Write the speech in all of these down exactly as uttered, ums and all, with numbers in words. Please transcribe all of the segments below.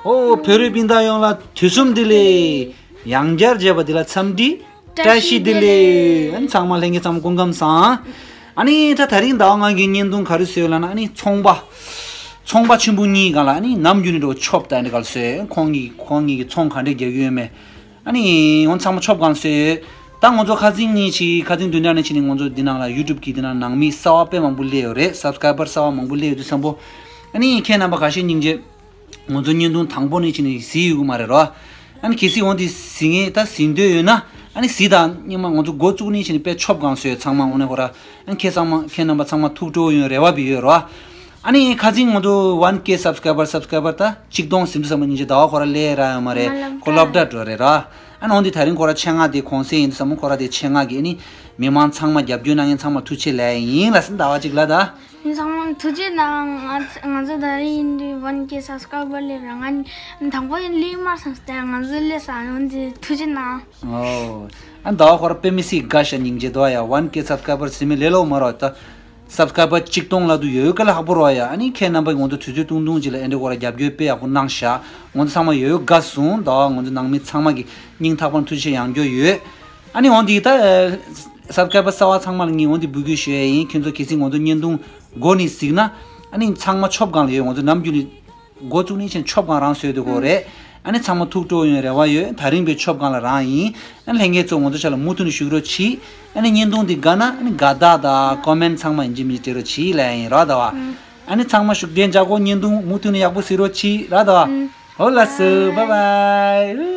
ཨོ། བོད་རིགས་སྤུན་ཟླ་ཡོངས་ལ་དུས་གསུམ་བདེ་ལེགས། ཡང་བསྐྱར་མཇལ་བ་འདི་ལ་འཚམས་འདྲི་བཀྲ་ཤིས་བདེ་ལེགས། ཨ་ནི་ཚང་མ་ལྷན་རྒྱས་ཚང་མ་སྐུ་ཁམས་བཟང་། ཨ་ནི་ད་དེ་རིང་ཟླ་བ་ང་གི་བརྙན་ཐུང་ག་རེ་བཟོས་ལབ་ན། ཨ་ནི་ཚོང་པ། ཚོང་པ་ཆེན་པོ་གཉིས་སྒང་ལ་ཨ་ནི་ནམ་རྒྱུན་ནས་འགྲོ་ཆོབ་ད་འདི་ག་ལ་བཟོས། ཁོང་གིས་ཁོང་གཉིས་ཀྱིས་ཚོང་ག་འདྲས་རྒྱག་གི་ཡོད་མེད། ཨ་ནི་འོ་ཚང་མ་ཆོབ་སྒང་བཟོས་ཡོད། ད་ང་ཚོ་ཁ་སང་ནས་ཕྱིན། ཁ་སང་བདུན་ཕྲག་ནས་ཕྱིན་ནས་ང་ཚོ་འདི་ནང་ལ་ཡུ་ཊུབ་གི་འདི་ནང་ནང་མི་གསར་པ་དཔེ་མང་པོ་སླེབས་ཡོད་རེད། སབ་སི་ཀ་རའི་བར་གསར་པ་མང་པོ་སླེབས་ཡོད་དུས་ཙམ་པོ། ཨ་ནི་ཁྱེད་རྣམ་པ་ཁ་ཤས་སྙིང་རྗེ། ང་ཚོ་བརྙན་ཐུང་དང་པོ་ནས་ཕྱིན་ནས་གཟིགས་ཡོད་ཀྱི་མ་རེད་རོ། ཨ་ནི་གལ་སྲིད་འོ་འདི་གཟིགས་མཁན་ད་གཟིགས་འདོད་ཡོད་ན། ཨ་ནི་གཟིགས་དང་། སྙིང་མ་ང་ཚོ་འགོ་བཙུགས་ནས་ཕྱིན་ནས་དཔེ་ཆོབ་སྒང་བཟོས་ཚང་མ། འོ་ན་ཁོ་ར། ཨ་ནི་ཁྱེད་ཚང་མ། ཁྱེད་རྣམ་པ་ཚང་མ་ཐུགས་སྤྲོ་ཡོང་རེ་བ་བི་ཡོད་རོ། ཨ་ནི་ཁ་སང་ང་ཚོ་ཝན་ཀེ་སབ་སི་ཀ་རའི་བར། སབ་སི་ཀ་རའི་བར་ད་ཆིག་སྟོང་ཟིན་དུས་ཙམ་པ་སྙིང་རྗེ། ཟླ་བ་ཁོ་ར་སླེབས་རག་ཡོད་མ་རེད། ཁོ་སློབ་གྲྭ་འགྲོ་རེད་ར། ཨ་ནི་འོ་འདི་དེ་རིང་ཁོ་ར་ཆེད་མངགས་དེ་གུང་སེང་ཡིན་དུས་ཙམ་པ་ཁོ་ར་དེ་ཆེད་མངགས་ཀྱིས། ཨ་ནི་མི་མང་ཚང་མ་རྒྱབ་སྐྱོར་གནང་མཁན་ཚང་མ་ཐུགས་རྗེ་ཆེ་ལབ་ཡིན་ལ། ཟླ་བ་གཅིག་ལ་ད། ཡིན་ཚང་མ་ཐུགས་རྗེ་གནང་། ང་ང་ཚོ་ད་རེས་ཡིན་དུས་ཝན་ཀེ་སབ་སི་ཀ་རའི་བར་སླེབས་ར། ང་དང་པོ་ཡིན་སླེབས་མ་བསམ་སྟེ། ང་ཚོ་སླེབས་ས་ཡོང་དུས་ཐུགས་རྗེ་གནང་། ཨོ། ཨ་ཟླ་བ་ཁོ་ར་དཔེ་མི་སྲིད་དགའ་ཤག་སྙིང་རྗེ་དོ་ཡ། ཝན་ཀེ་སབ་སི་ཀ་རའི་བར་ཟིན་མི་ལེ་ལོ་མ་རོ་ད། སབ་སི་ཀ་རའི་བར་གཅིག་སྟོང་ལ་དུ་ཡོད་ག་ལ་ཧ་པོ་རོ་ཡ། ཨ་ནི་ཁྱེད་རྣམ་པ་ང་ཚོ་དུས་ཚོད་ཐུང་ཐུང་ཅིག་ལ་ཨེ་འདྲ་ཁོ་ར་རྒྱབ་སྐྱོར་དཔེ་ཡག་པོ་གནང་ཤག་ང་ཚོ་ཚང་མ་ཡོད་དགའ་སོང་། ཟླ་བ་ང་ཚོ་ནང་མི་ཚང་མ་གི་སྙིང་ཐག་པ་ནས་ཐུགས་རྗེ་ཆེ་ཡང་བསྐྱར་ཡོད། ཨ་ནི་འོ་འདི་ད་སབ་སི་ཀ་རའི་བར་གསར་པ་ཚང་མ་ལ་ངས་འོ་འདི་འབོད་སྐུལ་ཞུ་ཡ་ཡིན། ཁྱེད་ཚོ་གལ་སྲིད་ང་ཚོ་བརྙན་ཐུང་འགོ་ནས་གཟིགས་ན། ཨ་ནི་ཚང་མ་ཆོབ་སྒང་ལ་ཡོད། ང་ཚོ་ནམ་རྒྱུན་ནས་འགོ་བཙུགས་ནས་ཕྱིན་ཆོབ་སྒང་རང་བཟོས་འདུག་གོ་རེད། ཨ་ནི་ཚང་མ་ཐུགས་སྤྲོ་ཡོང་རེ་བ་ཡོད། དེ་རིང་དཔེ་ཆོབ་སྒང་ལ་རང་ཡིན། ཨ་ནི་ལྷན་རྒྱས་ཚོ་ང་ཚོ་ཆ་ལ་མུ་མཐུད་ནས་བཞུགས་རོགས་གྱིས། ཨ་ནི་བརྙན་ཐུང་འདི་དགའ་ན་ཨ་ནི་དགའ་རྟགས་དང་ཀོ་མེན་ཚང་མ་ཡིན་གཅིག་མིན་གཅིག་སྤྲད་རོགས་གྱིས་ལབ་ཡིན་ར་ཟླ་བ། ཨ་ནི་ཚང་མ་ཤུགས་ལྡན་བྱ་དགོས། བརྙན་ཐུང་མུ་མཐུད་ནས་ཡག་པོ་གཟིགས་རོགས་གྱིས་ར་ཟླ་བ། ཨོ་ལགས་སོ། བཱའི་བཱའི།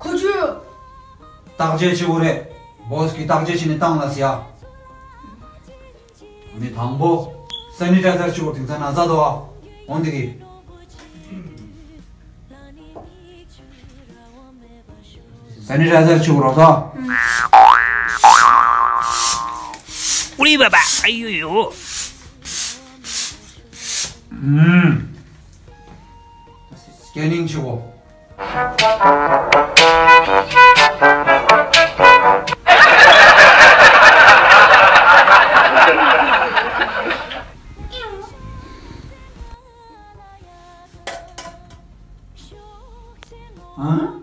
ཁོ་ཚོས། བརྟག་དཔྱད་བྱེད་དགོས་རེད། བོ་སི་གིས་བརྟག་དཔྱད་བྱས་ནས་བཏང་ལ་ཟེར་ཡ། ནི་དང་པོ། སེ་ནི་ཊའི་ཛར་བྱེད་དགོས། དེང་སང་ན་ཚ་འདུག་ཨ། འོན་ཏེ་གི། སེ་ནི་ཊའི་ཛར་བྱེད་དགོས་རོགས་ས། ཨུ་རེ་བ་བ། ཨ་ཡོ་ཡོ། ཨུམ། སི་ཀེ་ནིང་བྱེད་དགོས། ཨ།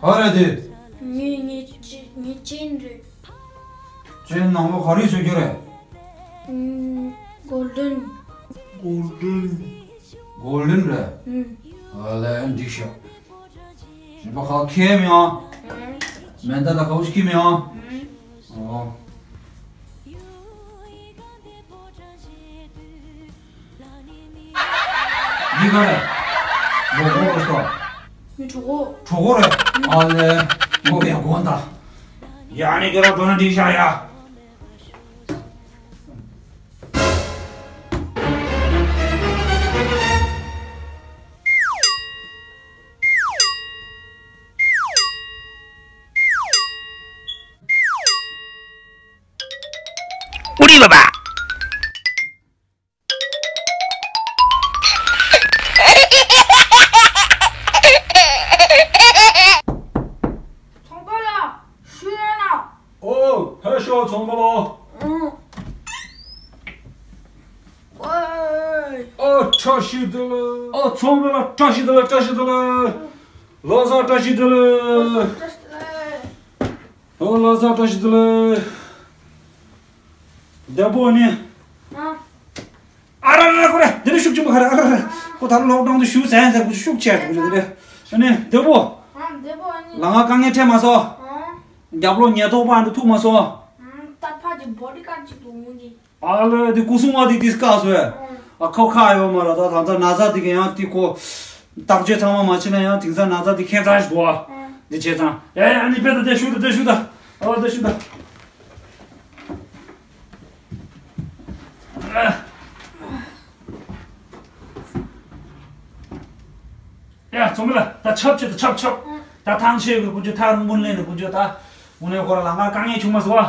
ག་རེ་དེ། ངའི་ངའི་ཅི་ངའི་ཅི་ཡིན་རེད། ཅི་ནང་ལོགས་ག་རེ་བཟོ་རྒྱུ་རེད། ཨུམ། གོལ་ཌན། གོལ་ཌན། གོལ་ཌན་རེད། ཨུམ། ཨ་ལས་འགྲིག་ཤག་གཞན་པ་ག་ཁྱེར་མི་ཡོང་། ཨུམ། མེ་མདའ་དང་ག་བོ་ཞིག་ཁྱེར་མི་ཡོང་། ཨུམ། ཨོ། འདི་ག་རེད། མོ་གོ་རོ་ཤོ། མི་གྲོད་ཁོག་གྲོད་ཁོག་རེད། ཨ་ལེ། མོ་ཡ་གོ་འདའ། ཡ་ནི་ག་རོ་འགྲོ་ན་འགྲིག་ཤག་ཡ། ཨུ་རེ་བ་བ། ཚོང་པ་ལགས། ཞུ་ཡོད་ན། ཨོ། ཕེབས་ཤོག་ཚོང་པ་ལགས། ཨང་། ཨོ། ཨོ། བཀྲ་ཤིས་བདེ་ལེགས། ཨོ། ཚོང་པ་ལགས། བཀྲ་ཤིས་བདེ་ལེགས། བཀྲ་ཤིས་བདེ་ལེགས། ལོ་གསར་བཀྲ་ཤིས་བདེ་ལེགས། ཨོ། ལོ་གསར་བཀྲ་ཤིས་བདེ་ལེགས། བདེ་པོ་ནི། ཨ། ཨ་ར་ར་ར། ཁོ་རེ་འདི་ནི་ཤུགས་ཆེན་པོ་ཁ་ར། ཨ་ར་ར་ར། ཁོ་ད་ལོག་ཌའུན་དུ་ཞུ་ཟན་ཟེར་ཁོ་ཤུགས་ཆེ་ཐུག་ཞུ་རེད། ཨ་ནི་བདེ་པོ། ཨ། བདེ་པོ་ཨ་ནི། ལ་ང་དཀའ་ངལ་འཕྲད་མ་སོང་། ཨ། རྒྱབ་ལོགས་ཉེན་རྟོག་པ་འདི་ཐུག་མ་སོང་། ཨ། ད་ཕ་གི་བོ་ཌི་གཱཌ་ཅིག་ཏུ་འོང་གི། ཨ་ལོ། དེ་སྐུ་སྲུང་བ་དེ་དེ་བཀག་སོང་ཡ། ཨ་ཁོ་ཁ་ཡོད་མ་རེད། ད་ད་ད་ན་ཚ་དེ་ག་ཡང་དེ་ཁོ་བརྟག་དཔྱད་ཚང་མ་མ་བྱས་ན་ཡང་དེང་སང་ན་ཚ་དེ་ཁྱད་མཚར་ཞིག་འདུག་ཨ། འདི་བྱས་ཙང་ཨེ་ཨ་ནི་དཔེ་ད་དེ་ཞུ་ད་དེ་ཞུ་ད། ཨ་དེ་ཞུ་ད། ཡ་ཚོང་པ་ལ་ད་ཆབ་ཆེ་ད་ཆབ་ཆབ། ད་ཐང་ཆེ་གི་ཀུན་སྤྱོད་ཐང་མུན་ལེན་ནི་ཀུན་སྤྱོད་ད། དངོས་གནས་ཁོ་ར་ལ་ང་དཀའ་ངལ་བྱུང་མ་སོང་བ།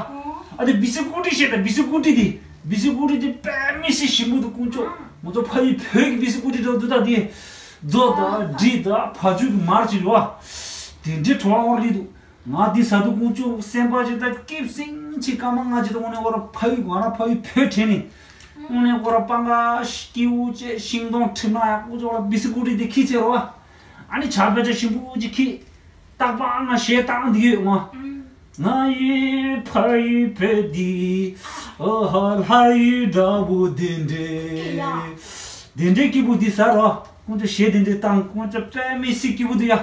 ཨ་དེ་བི་སི་ཀུ་ཏི་ཤེས་ད་བི་སི་ཀུ་ཏི་དེ། བི་སི་ཀུ་ཏི་དེ་དཔེ་མི་སྲིད་ཞིམ་པོ་འདུག་ཀུན་སྤྱོད། ང་ཚོ་ཕ་ཡུལ་བོད་ཀྱི་བི་སི་ཀུ་ཏི་འདྲ་འདུག་ད་དེ། རྫོ་ད་འབྲི་ད་ཕ་ཆུ་གི་མར་ཅིག་རེད་བ། དེ་འདྲའི་བྲོ་བ་ཧོར་ལི་འདུག་ང་འདི་ཟ་དུས་ཀུན་སྤྱོད་སེམས་པ་ཅིག་ད་སྐྱིད་སིང་ཅིག་སྐར་མ་ལྔ་ཅིག་ད་དངོས་གནས་ཁོ་ར་ཕ་ཡུལ་ང་ར་ཕ་ཡུལ་བོད་དྲན་ནས། དངོས་གནས་ཁོ་ར་སྤང་ག་སྐྱིད་པོ་བྱས་ཤིང་སྡོང་ཁྲིམས་ན་ཡག་པོ་ཅིག་ལ་བི་སི་ཀུ་ཏི་དེ་ཁྱི་ཚེ་རོ། ཨ་ནི་ཇ་དཔེ་ཆ་ཞིམ་པོ་ཅིག་ཁྱི། རྟག་པ་ང་གཞས་བཏང་འདི་ཡོད་ང་། ང་ཡི་ཕ་ཡུལ་བོད་འདི། ཨ་ཧ་ལྷ་ཡུལ་འདྲ་པོ་དེ་འདྲའི། དེ་འདྲའི་སྐྱིད་པོ་འདི་ཟ་རོ། ཁོང་ཚོ་གཞས་དེ་འདྲའི་བཏང་ཁོང་ཚོ་དཔེ་མི་སྲིད་སྐྱིད་པོ་འདུག་ཡ། ཨ་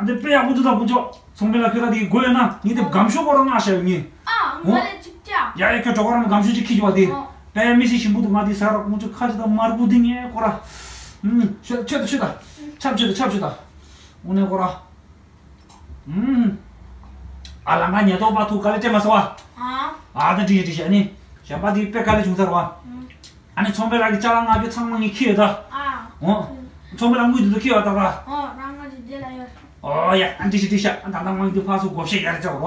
འདི་དཔེ་ཡག་པོ་འདུག་ད་ཁོང་ཚོ། ཚོང་པའི་ལ་ཁྱོད་ར་དེ་དགོས་ཡོད་ན་ངས་དེ་སྒམ་ཤོག་ཁོ་ར་མངགས་བཞག་ཡོད་ངས། ཨ་ང་ལ་ཅིག་ཅག་ཡ་ཡ་ཁྱོད་གྲོགས་ར་མ་སྒམ་ཤོག་ཅིག་ཁྱི་རྒྱུ་བ་དེ། དཔེ་མི་སྲིད་ཞིམ་པོ་འདུག་ང་དེ་ཟ་རོ་ཁོང་ཚོ་ཁ་ཅིག་ད་དམར་པོ་འདི་ངས་ཁོ་ར། ཨུམ་ཤོད་ཤོད་ཤོད་ད། ཆབ་ཤོད་ད་ཆབ་ཤོད་ད། དངོས་གནས་ཁོ་ར། ཨུམ། ཨ་ལ་ང་ཉལ་ཐོག་པ་ཐུག་ག་ལེ་སྤྲད་མ་སོང་བ། ཨ། ཨ་ད་འགྲིག་ཡ་འགྲིག་ཡ་ནི། གཞན་པ་དེ་དཔེ་དཀའ་ལས་བྱུང་ཚར་བ། ཨ་ནི་ཚོང་པའི་ལག་གི་ཅ་ལག་མངགས་རྒྱུ་ཚང་མ་ངས་ཁྱེར་ཡོད་ད། ཨ། འོ། ཚོང་པའི་ལག་དངུལ་དེ་ཚོ་ཁྱེར་ཡོད་ད་ད། ཨོ་རང་ང་ཅིག་དེ་ལ་ཡོད། ཨོ་ཡ་ཨ་འགྲིག་ཤག་འགྲིག་ཤག་ཨ་ད་ལྟ་མངགས་རྒྱུ་ཕར་ཚུར་བགོ་བཤའ་ཡར་བྱ་བ།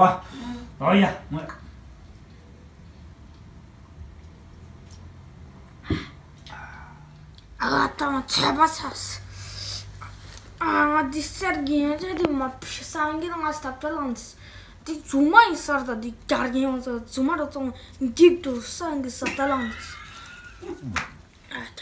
ཨོ་ཡ་ངོ་། ཨ་ད་ང་ཚད་པ་ཚར། ཨ་ང་འདི་གསར་གྱི་ཡང་ཚད་དེ་མ་ཕི་སང་གི་ང་སྟབས་བྲལ་ལངས། འདི་རྫུན་མ་ཡིན་ས་རེད་ད། འདི་རྒྱ་རྒན་ཡོང་ས་རྫུན་མ་ར་བཙོང་འགྲིག་འདུག་སང་གི་ས་ད་ལངས་འདུག་ཨ་ད།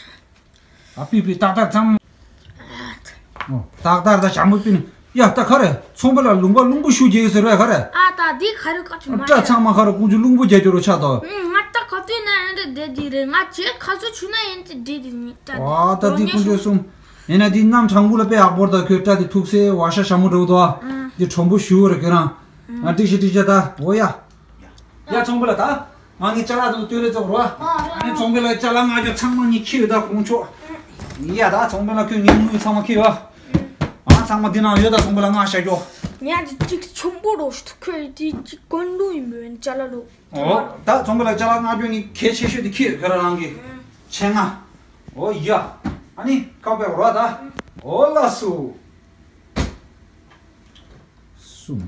ཨ་པི་པི་ཏག་ཏག་ཙམ། ཨ་ད། ཨོ་ཏག་ཏག་ད་ཞྭ་མོ་པི་ནི། ཡ་ད་ག་རེ་ཚོང་པ་ལ་ལུང་པ་རླུང་བུ་ཤུགས་རྒྱག་གི་ཟེར་བས་ག་རེ། ཨ་ད་འདི་ག་རེ་བཀའ་ཆུ་མ་སྐྲ་རེད། ཚང་མ་ག་རེ་ཀུན་ཆུ་རླུང་བུ་རྒྱག་རྒྱུ་རུ་ཆགས་ཏོ། ང་ད་ག་དུས་ན་ཡང་འདྲ་བསྡད་དེ་རེད། ང་བྱས་ཁ་སོ་ཆུ་ན་ཡང་ཅི་བསྡད་དེ་ནི་ད། ཨ་ད་འདི་ཀུན་ཆུ་གསུམ། ཡིན་ན་འདི་གནམ་གྲང་པོ་ལ་དཔེ་ཡག་པོ་རེད་ད། ཁོས་སྐྲ་དེ་ཐུག་སའི་བ་ཤ་ཞྭ་མོ་འགྲོ་གི་འདུག་ཨ། འདི་གྲུང་པོ་ཞུ་རེད་ཁྱོད་རང་། ང་ཏིག་ཤི་ཏིག་ཤ་ད་འོ་ཡ། ཡ་ཚོང་པ་ལ་ད། ང་ངའི་ཅ་ལག་དང་སྟོད་ལས་ཚོགས་རོ། ཨ་ནི་ཚོང་པ་ལ་ཅ་ལག་མངགས་རྒྱུ་ཚང་མ་ངས་ཁྱེར་ཡོད་ད་གོང་ཆོག་ཡ་ད་ཚོང་པ་ལ་ཁྱོད་ངའི་དངུལ་ཚང་མ་ཁྱེར་ཡོད། ཨ་ཚང་མ་འདི་ནང་ཡོད་ད་ཚོང་པ་ལ་མངགས་བཞག་རྒྱུ། ཉ་ཅིག་ཅིག་ཆུང་པོ་རོ་ཁྱོད་དེ་ཅིག་གོན་འདུག་ཡིན་པས་ཅ་ལག་ལོ། ཨོ་ད་ཚོང་པ་ལ་ཅ་ལག་མངགས་རྒྱུ་ངས་གལ་ཆེ་ཤོས་དེ་ཁྱེར་ཡོད་ཁྱོད་རང་རང་གི། ཆེ་ང་། ཨོ་ཡ། ཨ་ནི་ཁ་པའི་རོ་ད། ཨོ་ལ་སུ། གསུམ།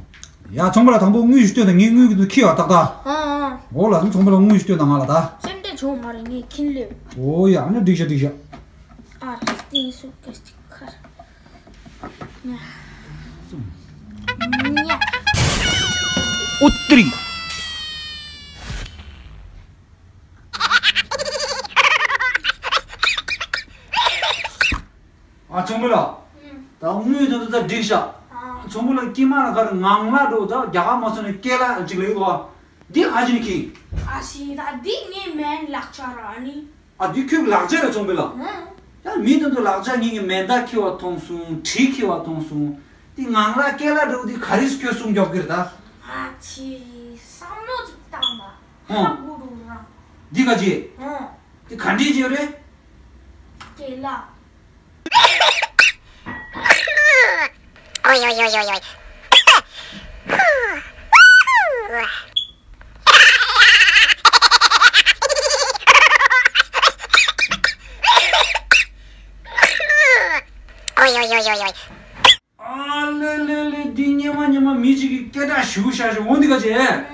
ཡ་ཚོང་པ་ལ་དང་པོ་དངུལ་ཞིག་སྟོན་དང་། ངས་དངུལ་གྱི་དུ་ཁྱི་བ་ཏག་ཏག་ཨ་ཨ། འོ་ལ་སོང་ཚོང་པ་ལ་དངུལ་ཞིག་སྟོན་དང་ང་ལ་ད། སེམས་ཁྲལ་བྱུང་མ་རེད་ངས་ཁྱིན་ལེ། འོ་ཡ་ཨ་ནི་འགྲིག་ཤག་འགྲིག་ཤག་ཨ་ར་སྟེང་སུ་ཀ་སྟི་ཁར། ཉ། གསུམ། ཉ། ཨུ་ཏྲི། ཨ་ཚོང་པ་ལ། ད་དངུལ་དེ་ཚོ་ད་འགྲིག་ཤག་ཨ། ཚོང་པ་ལ་སྐྱེས་མ་ལ་ག་རེ་ངང་ལག་འགྲོ་ད་རྒྱ་གར་མ་སོང་ནས་སྐེ་ལག་ཅིག་ལ་ཡོད་དོ། འདི་ཧ་ཅིན་ཁི། ཨ་ཤི་ད་འདི་ངའི་སྨན་ལག་ཆ་ར་ཨ་ནི། ཨ་འདི་ཁྱོད་ལག་ཆ་རེད་ཚོང་པ་ལ། ཨ། ཡང་མི་དེ་ཚོ་ལག་ཆ་ངེད་ཀྱི་མེ་མདའ་ཁྱི་བ་མཐོང་སོང་གྲི་ཁྱི་བ་མཐོང་སོང་། འདི་ངང་ལག་སྐེ་ལག་འགྲོ་འདི་ག་རེ་ཁྱོད་གསུང་མགྱོགས་ཀྱི་རེད་ད། ཨ་ཆི་བསམ་བློ་ཅིག་བཏང་ད། ཧ་གོ་རུ་ར། འདི་ག་ཅི། ཨ། འདི་ག་འདྲས་ཅིག་རེད། སྐེ་ལག་ཨོ་ཡོ་ཡོ་ཡོ་ཡོ། ཨོ་ཡོ་ཡོ་ཡོ་ཡོ། ཨ་ལེ་ལེ་ལེ། འདི་སྙེ་མ་སྙེ་མ་མི་གཅིག་གིས་སྐད་གྲགས་ཞུ་བྱ་ཞུ་འོང་འདི་ག་བྱེད།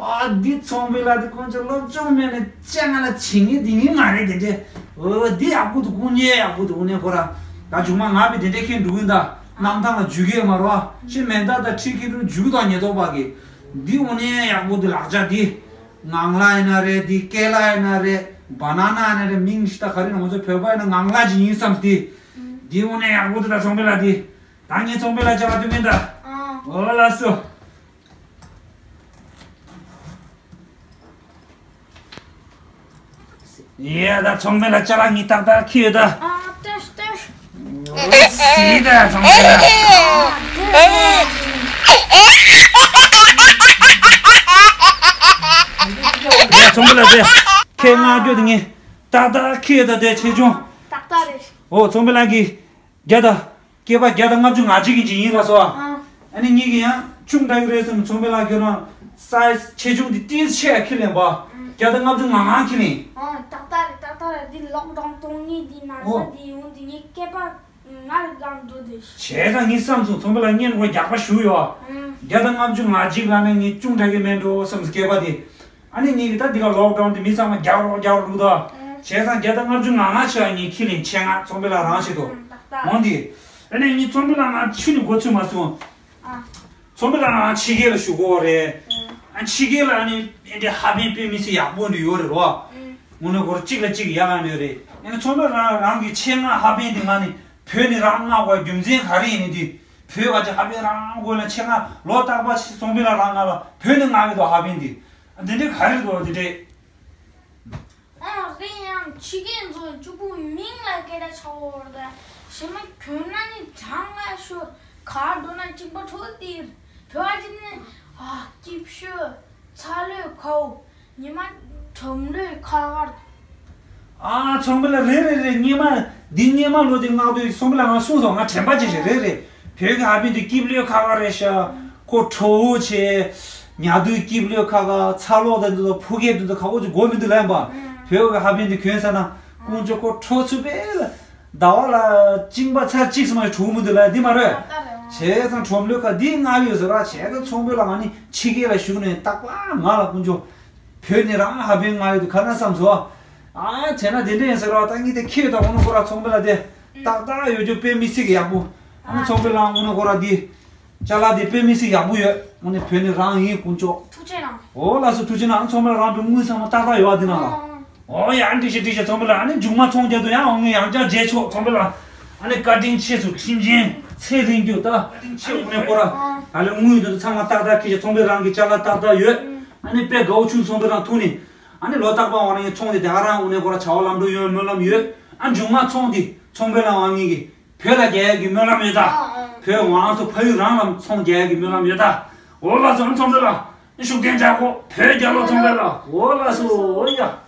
ཨ་འདི་ཚོང་པའི་ལ་དེ་ཁོང་ཚོ་སློབ་སྦྱོང་མེད་ན་ཅང་ང་ལ་བྱེད་ངེས་འདི་ངེས་མ་རེད་དེ་འདྲས། འོ་འདི་ཡག་པོ་འདུག་ཀུན་ཉེ་ཡག་པོ་འདུག་འོ་ནས་ཁོ་ར་ད་མཇུག་མ་ང་བི་དེ་འདྲས་ཁྱེད་འགྲོ་གིན་ད་གནམ་ཐང་ལ་འཇུ་གེ་མ་རོ་ཤི་མེ་མདའ་ད་ཁྲི་ཁྱེད་འགྲོ་འཇུ་དང་ཉེ་ཐོག་པ་གི་འདི་འོ་ནས་ཡག་པོ་འདུག་ལག་ཆ་འདི་ངང་ལག་ཡིན་ན་རེད་འདི་སྐེ་ལག་ཡིན་ན་རེད་བ་ན་ན་ཡིན་ན་རེད་མིང་ཤི་ད་ག་རེ་ང་ཚོ་བོད་པ་ཡིན་ན་ངང་ལག་ཅིག་ཡིན་བསམ་སྟེ་འདི་འོ་ནས་ཡག་པོ་འདུག་ད་ཚོང་པའི་ལ་འདི། ད་ངས་ཚོང་པའི་ལ་ཅ་ལག་སྟོན་མིན་ད། ཨ། འོ་ལགས་སོ། ཡ་ད་ཚོང་པའི་ལ་ཅ་ལག་ངས་ཏག་ཏག་ཁྱེར་ཡོད་ད། ཨ་ལྟོས་ལྟོས། སི་ད་ཚོང་པའི་ལ། ཡ་ ཚོང་དཔོན་ལགས་ཟེར། ཁྱེད་ང་རྒྱུ་དེ་ངས་ཏག་ཏག་ཁྱེད་ད་དེ་ཆེ་ཆུང་། ཏག་ཏག་རེད། ཨོ་ཚོང་དཔོན་ལགས་ཀྱིས་བརྒྱ་དང་སྐྱེས་པ་བརྒྱ་དང་ལྔ་བཅུ་ང་གཅིག་གི་ཅིག་ཡིན་ལ་སོ། ཨ། ཨ་ནི་ངེད་ཀྱི་ཡང་ཆུང་དྲགས་ཀྱི་རེད་བསམ། ཚོང་དཔོན་ལགས་ཁྱོད་རང་སའི་ཆེ་ཆུང་དེ་ཏིས་ཆེ་ཡ་ཁྱི་ལེན་པ། བརྒྱ་དང་ལྔ་བཅུ་ང་ལྔ་ཁྱི་ལེན། ཨ་ཏག་ཏག་རེད། ཏག་ཏག་རེད། འདི་ལོག་ཌའོན་གཏོང་ངེས་འདི་ན་ས་ཨོ་འདི་ཡོང་འདི་ངའི་སྐེད་པ་ང་རེ་སྒང་འགྲོ་དེ། བྱས་ཙང་ངས་བསམ་སོང་ཚོང་དཔོན་ལགས་བརྙན་ཁོ་རྒྱག་པ་ཞུ་ཡོད། ཨ། བརྒྱ་དང་ལྔ་བཅུ་ང་གཅིག་ལ་ནས་ངས་ཆུང་དྲགས་ཀྱི་མེད་འགྲོ་བསམ་སྐེད་པ་དེ། ཨ་ནི་ངེད་ཀྱི་ད་འདི་ག་ལོག་ཌའོན་དེ་མི་ཚང་མ་རྒྱག་རོགས་རྒྱག་རོགས་འདུག་ད། བྱས་ཙང་བརྒྱ་དང་ལྔ་བཅུ་ང་ལྔ་ཆེ་བ་ངས་ཁྱི་ལེན་ཆེད་མངགས་ཚོང་དཔོན་ལགས་རང་བྱེད་དོ། ཨ་འོང་དེ། ཨ་ནི་ངས་ཚོང་དཔོན་ལགས་ང་ཆུ་ནི་འགོ་ཚུགས་མ་སོང་། ཨ། ཚོང་དཔོན་ལགས་རང་ཕྱི་རྒྱལ་ལ་བཞུགས་ཀྱི་ཡོད་རེད། ཨ་ཕྱི་རྒྱལ་ལ་ཨ་ནི་ཨེ་འདྲའི་ཧ་པན་དཔེ་མི་སྲིད་ཡག་པོ་འདྲ་ཡོད་རེད་རོ། དངོས་གནས་ཁོ་རང་གཅིག་ལ་གཅིག་ཡག་ག་འདྲ་ཡོད་རེད། ཨ་ནི་ཚོང་དཔོན་རང་རང་གི་ཆེད་མངགས་ཧ་པན་དེ་ང་ནི་བོད་ནས་རང་མངགས་པའི་རྒྱུ་མཚན་ག་རེ་ཡིན་ནི་དེ། བོད་ག་ཅིག་ཧ་པན་རང་དགོས་ན་ཆེད་མངགས་ལོ་རྟག་པར་ཚོང་དཔོན་ལགས་རང་ང་ལ་བོད་ནས་མངགས་ཀྱི་འདུག་ཧ་པན་དེ། ཨ་འདི་འདྲའི་ག་རེ་འདུག་དེ་འདྲའི། ཨོ་རེད། ཡང་ཕྱི་རྒྱལ་ཚོ་གཅིག་པུ་མིང་ལ་སྐད་ཆ་ཆགས་ཡོད་རེད། ད་གཞན་མ་གྱོན་ན་ནི་གྲང་ང་ཤོར། གར་འགྲོ་ན་གཅིན་པ་འཕྲོ་སྟེར། བོད་པ་ཅིག་ནི་ཨ་སྐྱིད་ཤོས་ཚ་ལོས་ཁའོ། ཉི་མ་གྲང་ལོས་ཁ་ཁར། ཨ་ཚོང་དཔོན་ལགས་རེད་རེད་རེད། སྔོན་མ་འདི་སྔོན་མ་ལོ་དེ་མངགས་དུས་ཚོང་དཔོན་ལགས་ང་གསུངས་སོང་། ང་དྲན་པ་བརྗེད་ཤག་རེད་རེད། བོད་ཀྱི་ཧ་པན་དེ་སྐྱིད་ལོས་ཁ་ཁ་རེད་ཤག་ཁོ་ཁྲོ་བོ་ཆེ། ཉལ་དུས་སྐྱིད་ལོས་ཁ་ཁ། ཚ་ལོ་དང་འདི་ཚོ་ཕོ་སྐྱེས་འདི་ཚོ་ཁ་ཁོ་ཅིག་དགོས་མི་འདུག་ལབ་ཡིན་པ། བོད་ཀྱི་ཧ་པན་དེ་གྱོན་ས་ན་དཀོན་མཆོག་ཁོ་ཁྲོ་ཚུལ་དཔེ་ལ། ཟླ་བ་ལ་གཅིན་པ་ཚར་གཅིག་ཙམ་ཡང་གྲོངས་མི་འདུག་ལ་འདི་མ་རེད། བྱས་ཙང་ཁྲོམ་ལོས་ཁ་འདི་མངགས་ཡོད་ཟེར་ར། བྱས་ཙང་ཚོང་དཔོན་ལགས་ང་ནི་ཕྱི་རྒྱལ་ལ་བཞུགས་ནས་རྟག་པར་ང་ལ་དཀོན་མཆོག་བོད་ནས་རང་ཧ་པན་མངགས་ཡོད་དུས་ག་ན་བསམ་སོང་། ཨ་བྱས་ན་དེ་འདྲ་ཡིན་ཟེར་ར། ད་ངས་དེ་ཁྱེད་དང་འོ་ན་ཁོ་ར་ཚོང་དཔོན་ལགས་དེ་ཏག་ཏག་ཡོད་རྒྱུ་དཔེ་མི་སྲིད་ཀྱི་ཡག་པོ། འོ་ན་ཚོང་དཔོན་ལགས་འོ་ན་ཁོ་ར་འདི། ཅ་ལག་དེ་དཔེ་མི་སྲིད་ཡག་པོ་ཡོད། དངོས་གནས་བོད་ནས་རང་ཡིན་དཀོན་མཆོག་ཐུགས་རྗེ་གནང་། འོ་ལགས་སོ་ཐུགས་རྗེ་གནང་། ཚོང་དཔོན་རང་གི་དངུལ་ཚང་མ་ཏག་ཏག་ཡོད་པ་འདི་ནང་ལ། ཨོ་ཡ་འགྲིག་ཤག་འགྲིག་ཤག་ཚོང་དཔོན་ལགས། ཨ་ནི་མཇུག་མ་ཚོང་རྒྱག་དུས་ཡང་འོ་ངས་ཡང་བསྐྱར་མཇལ་ཆོག་ཚོང་དཔོན་ལགས། ཨ་ནི་བཀའ་དྲིན་ཆེ་ཟེར། ཁྲིམས་ཆེན་ཚེ་རིང་རྒྱུ་ད་བཀའ་དྲིན་ཆེ། དངོས་གནས་ཁོ་ར་ད་ལོ་དངུལ་དེ་ཚོ་ཚང་མ་ཏག་ཏག་ཁྱེར་ཤག་ཚོང་དཔོན་རང་གི་ཅ་ལག་ཏག་ཏག་ཡོད། ཨ་ནི་དཔེ་དགའ་བོ་བྱུང་། ཚོང་དཔོན་རང་ཐུག་ནས་ཨ་ནི་ལོ་རྟག་པར་འོ་ན་ངས་ཚོང་དེ་དེ་ག་རང་དངོས་གནས་ཁོ་ར་བྱ་བ་ལམ་འགྲོ་ཡོང་སྨོན་ལམ་ཡོད། ཨ་མཇུག་མ་ཚོང་དེ་ཚོང་དཔོན་ལགས་ང་གཉིས་ཀྱིས། བོད་ལ་རྒྱལ་ཡག་གི་སྨོན་ལམ་ཡོད་ད། ཨ་ཨ། བོད་ང་ཚོ་ཕ་ཡུལ་རང་ལ་ཚོང་རྒྱག་ཡག་གི་སྨོན་ལམ་ཡོད་ད། འོ་ལགས་སོ། ཨ་ཚོང་དཔོན་ལགས། ཤུགས་ལྡན་བྱ་གོ་བོད་རྒྱལ་ལོ་ཚོང་དཔོན་ལགས། འོ་ལགས་སོ། འོ་ཡ།